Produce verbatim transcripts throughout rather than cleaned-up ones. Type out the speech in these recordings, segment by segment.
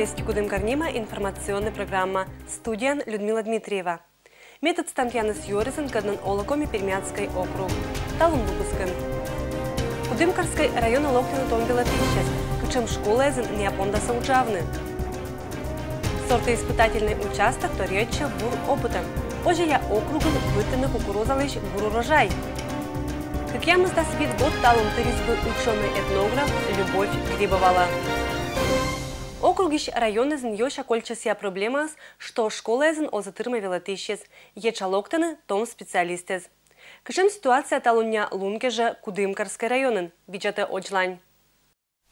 Эсти кудымкарнима информационный программа. Студияын Людмила Дмитриева. Ме тӧдыстам тіянӧс юӧръясӧн, кӧднӧн олӧ Коми-Пермяцкӧй округ. Талун выпускын. Кудымкарскӧй районӧ локтӧны том велӧтысьяс. Кутшӧм школаясын ная пондасӧ уджавны? Сортоиспытательнӧй участок торйӧдчӧ бур опытӧн. Позьӧ округын быдтыны кукурузалысь бур урожай. Кӧкъямысдас вит год талун тырис бы учёнӧй-этнограф Любовь Грибовалы. Округысь районъясын ёся кольччӧ сійӧ проблемаыс, что школаясын оз тырмӧ велӧтысьяс, етша локтӧны том специалистъяс. Кутшӧм ситуация талунъя лун кежӧ Кудымкарскӧй районын, видзӧдӧ Оджлань.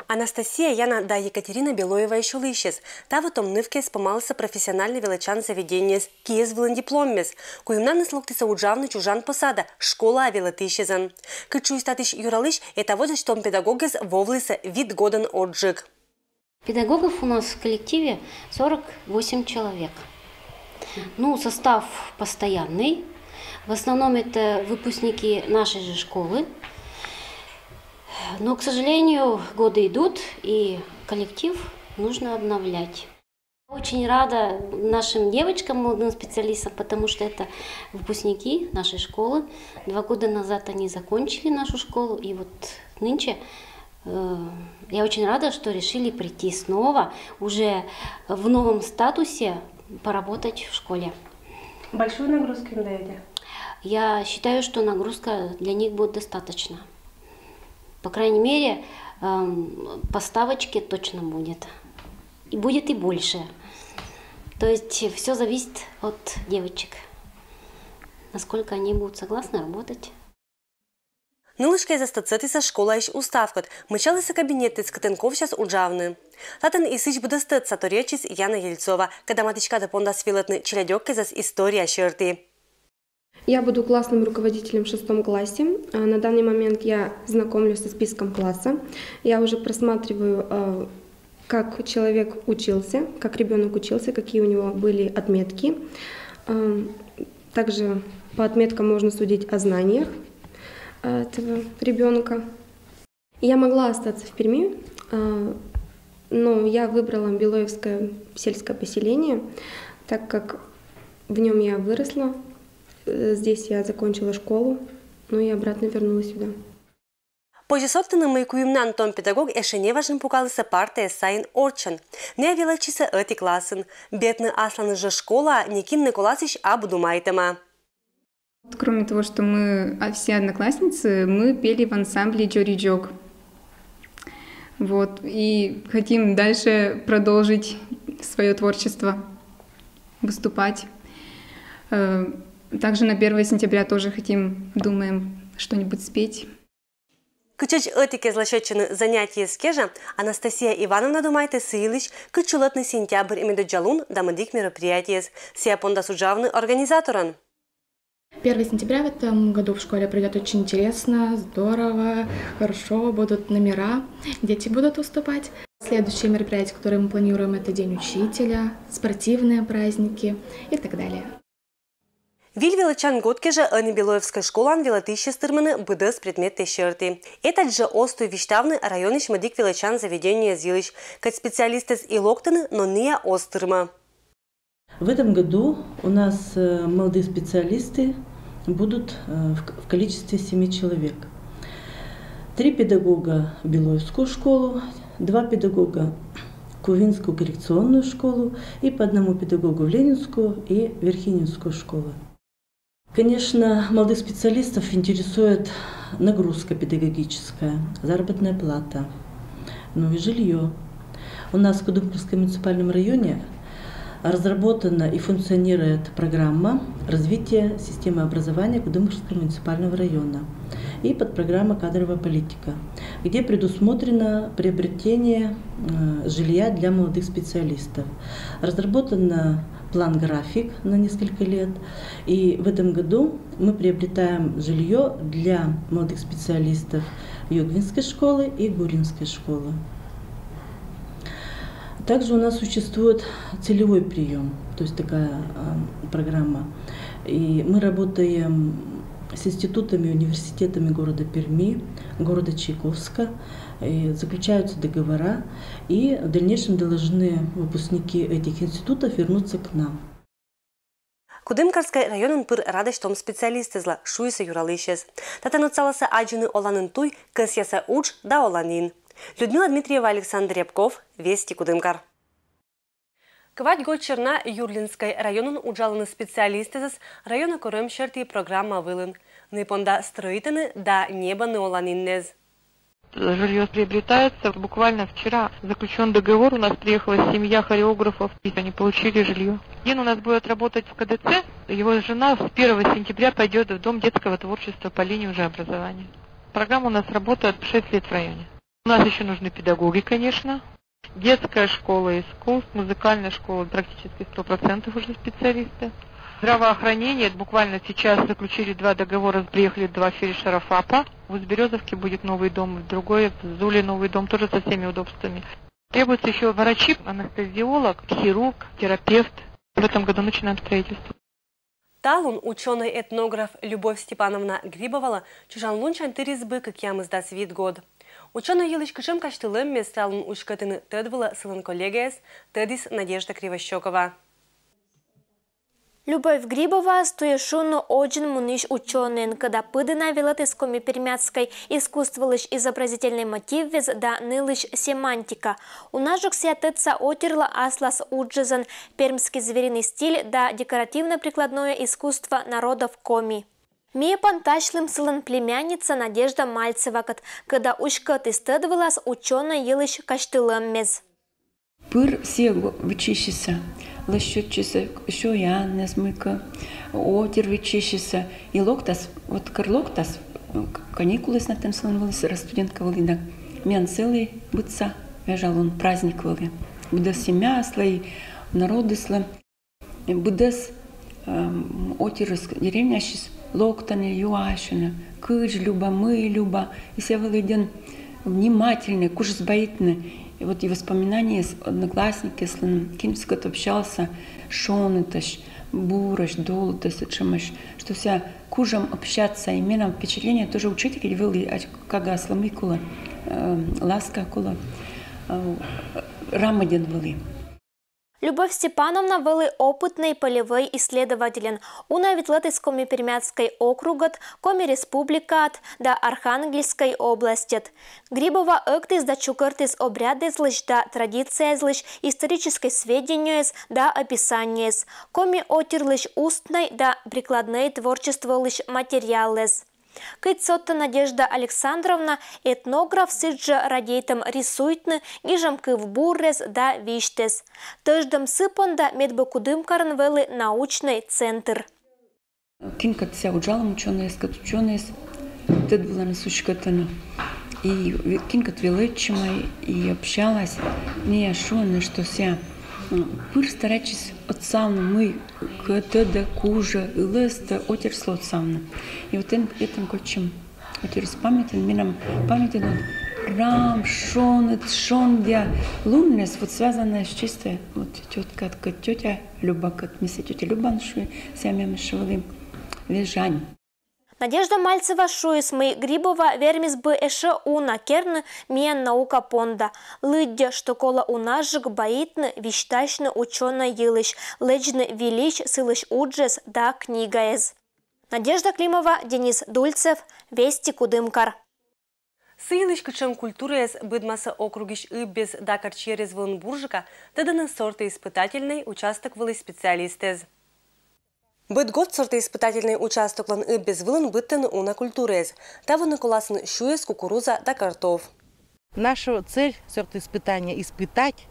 Анастасия, Яна да Екатерина Белоеваысь олысьяс. Таво том нывкаыс помалісӧ профессиональнӧй велӧдчан заведениеас киыс вылын дипломмес. Куимнанныс локтісӧ уджавны чужан посадӧ, школаӧ велӧтысьӧн. Кыдз шуис татысь юралысь, этаводзысь том педагогъяс вӧвлісӧ вит годӧн орччӧн. Педагогов у нас в коллективе сорок восемь человек. Ну, состав постоянный. В основном это выпускники нашей же школы. Но, к сожалению, годы идут, и коллектив нужно обновлять. Очень рада нашим девочкам, молодым специалистам, потому что это выпускники нашей школы. Два года назад они закончили нашу школу, и вот нынче э, я очень рада, что решили прийти снова уже в новом статусе поработать в школе. Большую нагрузку им даёте? Я считаю, что нагрузка для них будет достаточна. По крайней мере, эм, по ставочке точно будет. И будет и больше. То есть все зависит от девочек, насколько они будут согласны работать. Нылыштӧ ӧтсӧ тӧдсӧ школаысь уставкӧд, мыччалісӧ кабинетыс, кытӧн ковсяс уджавны. Татӧн и сідз быдӧс тӧдса торйӧдчис Яна Ельцова, кӧда матысь кадӧ пондас велӧдны челядьӧс кежлӧс история серти. Я буду классным руководителем в шестом классе. А, На данный момент я знакомлюсь со списком класса. Я уже просматриваю, а, как человек учился, как ребенок учился, какие у него были отметки. Ам, Также по отметкам можно судить о знаниях, а, этого ребенка. Я могла остаться в Перми, а, но я выбрала Белоевское сельское поселение, так как в нем я выросла. Э, Здесь я закончила школу, но и обратно вернулась сюда. Позьӧ содтыны, мый куимнан том педагог ещӧ неважӧн пукалісӧ партаяс сайын орччӧн. Ная велӧдчисӧ ӧти классын. Бедны асланыс жӧ школаӧ некинныс коласьысь абу думайтӧма. Кроме того, что мы а, все одноклассницы, мы пели в ансамбле «Джори Джог». Вот. И хотим дальше продолжить свое творчество, выступать. Э, Также на первое сентября тоже хотим, думаем, что-нибудь спеть. Кытчӧдз ӧтикӧс лӧсьӧдчӧны занятиеяс кежӧ, Анастасия Ивановна думайтӧ сы йылысь, кытчӧ локтӧ сентябрь медоддза лун да мӧдик мероприятиеяс. Сійӧ пондас уджавны организаторӧн. Первое сентября в этом году в школе пройдет очень интересно, здорово, хорошо, будут номера, дети будут выступать. Следующее мероприятие, которое мы планируем, это День учителя, спортивные праздники и так далее. Виль велӧдчан год кежӧ ӧні Белоевскӧй школаын велӧдысьяс тырмӧны быдӧс предмет серти. Этадз жӧ оз туй висьтавны районысь мӧдик велӧдчан заведениеяс йылысь, кӧть специалистъяс и локтӧны, но ная оз тырмӧ. В этом году у нас э, молодые специалисты будут э, в, в количестве семи человек. Три педагога в Белоевскую школу, два педагога в Кувинскую коррекционную школу и по одному педагогу в Ленинскую и Верхининскую школы. Конечно, молодых специалистов интересует нагрузка педагогическая, заработная плата, ну и жилье. У нас в Кудымкарском муниципальном районе разработана и функционирует программа развития системы образования Кудымкарского муниципального района и подпрограмма «Кадровая политика», где предусмотрено приобретение э, жилья для молодых специалистов. Разработан план-график на несколько лет, и в этом году мы приобретаем жилье для молодых специалистов Йогвинской школы и Гуринской школы. Также у нас существует целевой прием, то есть такая э, программа. И мы работаем С институтами и университетами города Перми, города Чайковска заключаются договора, и в дальнейшем должны выпускники этих институтов вернуться к нам. Кудымкарскӧй районын пыр радӧсь том специалистъяслы, шуисӧ юралысьӧс. Татӧн отсаласӧ аддзыны оланін туй, кӧсъясӧ удж да оланін. Людмила Дмитриева, Александр Рябков, Вести, Кудымкар. Квайт год сёрни Юрлинскӧй районын уджалӧны специалистъясыс районӧ корӧм серти программа вылын. Ны понда стрӧитӧны да ньӧбӧны оланіннэс. Жилье приобретается. Буквально вчера заключен договор. У нас приехала семья хореографов. И они получили жилье. Один у нас будет работать в КДЦ. Его жена с первого сентября пойдет в Дом детского творчества по линии уже образования. Программа у нас работает шесть лет в районе. У нас еще нужны педагоги, конечно. Детская школа искусств, музыкальная школа, практически сто процентов уже специалисты. Здравоохранение, буквально сейчас заключили два договора, приехали два фельдшера ФАПа. В Усть-Березовке будет новый дом, в другой, в Зуле новый дом, тоже со всеми удобствами. Требуются еще врачи, анестезиолог, хирург, терапевт. В этом году начинаем строительство. Талун учёнӧй-этнограф Любовь Степановна Грибовалы чужан лунсянь тырис бы кӧкъямысдас вит год. Учёнӧй йылысь кутшӧм казьтылӧммес талун уськӧдтӧны тӧд вылӧ сылӧн коллегаыс, тӧдіс Надежда Кривощёкова. Любовь Грибоваыс, туйӧ шуны, озьӧн мунысь учёнӧйӧн, кӧда пыдіна велӧдіс коми-пермяцкӧй искусстволысь изобразительнӧй мотиввез да нылысь семантика. Унажӧк сійӧ тӧдса отирла аслас уджӧзӧн «Пермский звериный стиль» да «Декоративно-прикладное искусство народов коми». Ми пӧ тасьлім сылӧн племянница Надежда Мальцевакӧд, кӧда уськӧдтіс тӧд вылас учёнӧй йылысь казьтылӧммес. Пыр сійӧ вӧчысьӧ, лӧсьӧдчысӧ, сёянӧс, мыйкӧ, отир вӧчысьӧ. И локтас, вот кор локтас, каникулъяс на тӧмсьӧн вӧліс, раз студентка вӧлі да, миян сылы быдса вежалун праздник вӧлі. Быдӧс семьяыслы и народыслы. Быдӧс отирыс деревняысь локтӧны, юасьӧны, кыдз Люба, мый Люба. И сійӧ вӧлі ӧдйӧ внимательнӧй, кужис баитны. И вот и воспоминаниеыс одноклассникъяслӧн, кин сыкӧд общался, шонитӧсь, бурӧсь, долытӧсь, сэтшӧмӧсь, что сійӧ кужӧм общаться. И менам впечатление тоже, учитель вӧлі, кага аслас мый колӧ, ласка колӧ, рам ӧдйӧ вӧлі. Любовь Степановна вӧлі опытнӧй полевӧй исследовательӧн. Уна ветлӧдіс Коми-Пермяцкӧй округӧд, Коми Республикаад да Архангельскӧй областьӧд. Грибова ӧктіс да чукӧртіс обрядэзлысь да традицияэзлысь историческӧй сведениеыс да описаниеыс, коми отирлысь устнӧй да прикладнӧй творчестволысь материалэз. Кыдз содтӧ Надежда Александровна, этнограф сідзжӧ радейтӧм рисуйтны, гижӧм кывбурез да висьтӧс. Тӧждӧм сы понда, медбӧ Кудымкарын вӧлі научнӧй центр. Кинкӧд сійӧ уджалӧма, учёнӧйыскӧд учёнӧйыс тӧд выланыс уськӧдтӧны. И кинкӧд велӧдчӧма и общалась, миян шуӧны, что сійӧ пыр старайтчис отсавны, мый кӧ тӧдӧ, кужӧ, ылӧстӧ, отирыслы отсавны. И вот этӧн кольччӧм отирыс памятьын, менам памятьын вот рам, шоныд, шондіа луннас вот связаннӧй с чисто вот тёткаыд, тётя Любакӧд, ми сійӧс тётя Любаӧн шуим, сійӧ мемысь вӧлі вежань. Надежда Мальцева шуис, мый Грибова вермис бы ещӧ уна керны миян наука понда. Лыддьӧ, что колӧ унажӧк баитны, висьтасьны учёнӧй йылысь, лэдзны вильысь сылысь уджӧс да книгаэз. Надежда Климова, Денис Дульцев, Вести, Кудымкар. Сы йылысь, кутшӧм культураэз быдмасӧ округысь ыббез да карчиерез вылын бурджыка, тӧдӧны сортоиспытательнӧй участок вылысь специалистэз. Быд год сортоиспытательнӧй участоклӧн ыббез вылын быдтӧны уна культураэз. Таво ны коласын сюэс, кукуруза да картоф. Наша цель сортоиспытания — испытать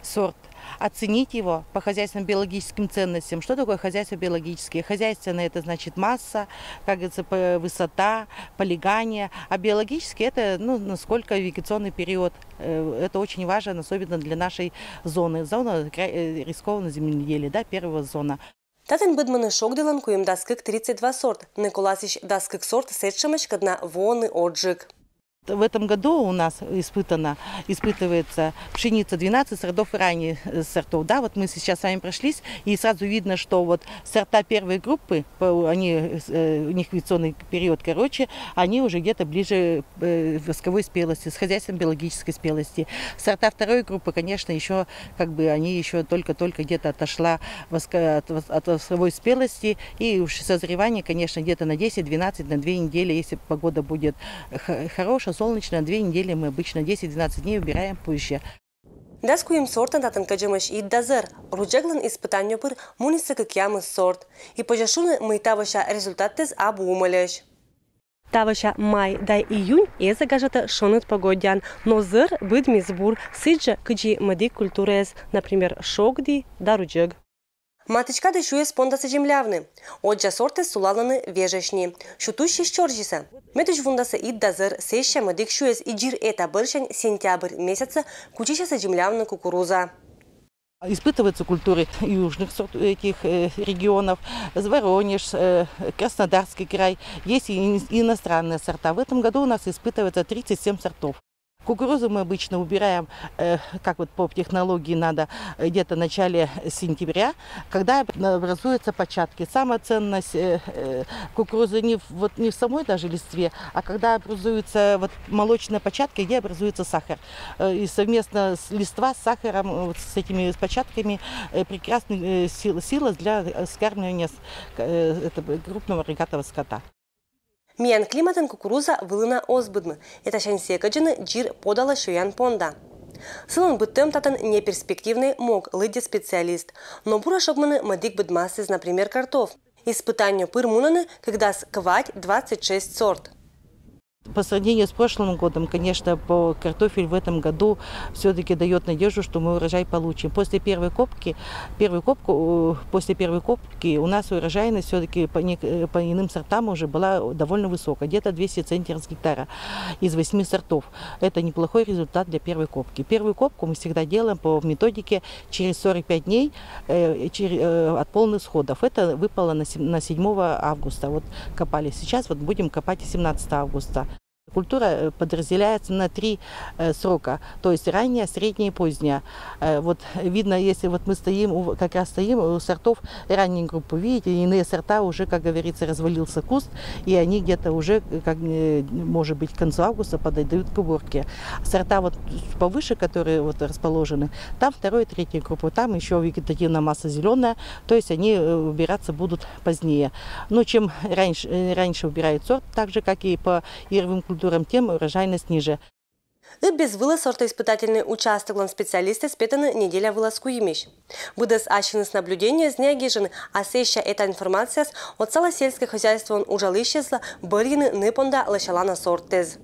сорт, оценить его по хозяйственно-биологическим ценностям. Что такое хозяйство-биологические? Хозяйственное — это значит масса, как говорится, высота, полигамия. А биологически — это, ну, насколько вегетационный период. Это очень важно, особенно для нашей зоны. Зона рискованного земледелия, да, первая зона. Татӧн быдмӧны шогділӧн куимдас кык тридцать два сорт, ны коласьыс дас кык сорт сэтшӧмӧсь, кӧд на воӧны отджык. В этом году у нас испытана, испытывается пшеница двенадцать сортов и ранних, э, сортов. Да, вот мы сейчас с вами прошлись, и сразу видно, что вот сорта первой группы, по- они, э, у них вегетационный период короче, они уже где-то ближе, э, восковой спелости, с хозяйством биологической спелости. Сорта второй группы, конечно, еще как бы они еще только-только где-то отошла воско- от, вос- от восковой спелости, и уж созревание, конечно, где-то на десять, двенадцать, на две недели, если погода будет х- хорошая, солнечная, на две недели мы обычно десять-двенадцать дней убираем позже. Дас куим сортӧн татын кӧдзӧмӧсь ид да зӧр. Рудзӧглӧн испытаннё пыр мунісӧ кыкъямыс сорт. И позьӧ шуны, мый тавося результатыс абу умӧльӧсь. Тавося май да июнь эз гажӧдтӧ шоныд погоддяӧн, но зӧр быдмис бур, сідзжӧ кыдзи мӧдік культураэз, например, шогди да рудзӧг. Матысь кадӧ сюйӧс пондасӧ землявны. Оддза сортӧс сулалӧны вежӧсь ни. Сю тусьысь чорзисӧ. Медузь вундасӧ ид да зӧр сэсся мӧдік сюйӧс, и дзир эта бӧрсянь сентябрь месяцӧ кутчысясӧ землявны кукуруза. Испытываются культуры южных сорт этих, э, регионов, Воронеж, э, Краснодарский край. Есть и ин- иностранные сорта. В этом году у нас испытывается тридцать семь сортов. Кукурузу мы обычно убираем, э, как вот по технологии надо, э, где-то в начале сентября, когда образуются початки. Самая ценность, э, э, кукурузы не в- вот не в самой даже листве, а когда образуются вот молочные початки, где образуется сахар. Э, и совместно с листва с сахаром, э, вот с этими с початками, э, прекрасный, э, сил- сила для, э, скармливания с- э, этого крупного рогатого скота. Миян климатын кукуруза вылына оз быдмы, этасянь сійӧ кӧдзыны дзир подала сёян понда. Сылӧн быдтӧм татын неперспективнӧй мог, лыддьӧ специалист. Но бура шогмыны мӧдік быдмасыс, например, картоф. Испытаннё пыр мунӧны кык дас квайт, двадцать шесть сорт. По сравнению с прошлым годом, конечно, по картофель в этом году все-таки дает надежду, что мы урожай получим. После первой копки, первой копку, э, после первой копки у нас урожайность все-таки по, нек- э, по иным сортам уже была довольно высокая, где-то двести центнеров с гектара из восьми сортов. Это неплохой результат для первой копки. Первую копку мы всегда делаем по методике через сорок пять дней, э, чер- э, от полных сходов. Это выпало на, сем- на седьмого августа. Вот копали сейчас, вот будем копать и семнадцатого августа. Культура, э, подразделяется на три, э, срока, то есть ранняя, средняя и поздняя. Э, вот видно, если вот мы стоим, у- как раз стоим у сортов ранней группы, видите, иные сорта уже, как говорится, развалился куст, и они где-то уже, э, как, э, может быть, к концу августа подойдут к уборке. Сорта вот повыше, которые вот расположены, там второй и третьей группы, там еще вегетативная масса зеленая, то есть они, э, убираться будут позднее. Но чем раньше, э, раньше убирают сорт, так же, как и по яровым культурам, тем урожайность ниже. Ыб без вылӧ сортоиспытательнӧй участоклӧн специалистъяс петӧны неделя вылас куимысь. Быдӧс ассьыныс наблюдениеяс ньӧжйӧны, а сэсся эта информацияыс отсалӧ сельскӧй хозяйствоын уджалысьяслы бӧрйыны ны понда лӧсялана сорттэс.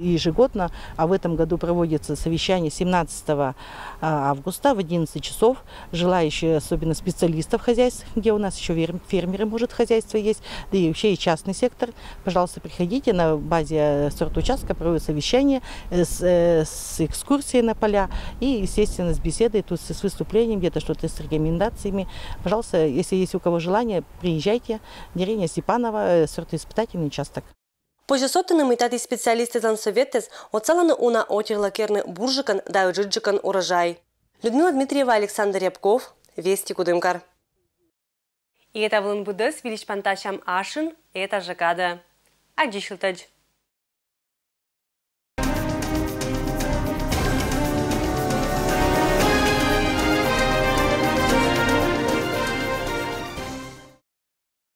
Ежегодно, а в этом году проводится совещание семнадцатого августа в одиннадцать часов. Желающие, особенно специалистов хозяйств, где у нас еще фермеры, может, хозяйство есть, да и вообще и частный сектор, пожалуйста, приходите. На базе сортоучастка проводят совещание, э, с, э, с экскурсией на поля и, естественно, с беседой, тут с выступлением, где-то что-то с рекомендациями. Пожалуйста, если есть у кого желание, приезжайте. Деревня Степаново, э, сортоиспытательный участок. Позьӧ содтыны, мый таті специалистъяслӧн советыс отсалӧны уна отирлы керны бурджыкӧн да ыджыдджыкӧн урожай. Людмила Дмитриева, Александр Рябков, Вести Кудымкар. И эта вылын быдӧс. Выльысь пантасям ашын эта жӧ кадӧ. Аддзысьлытӧдз.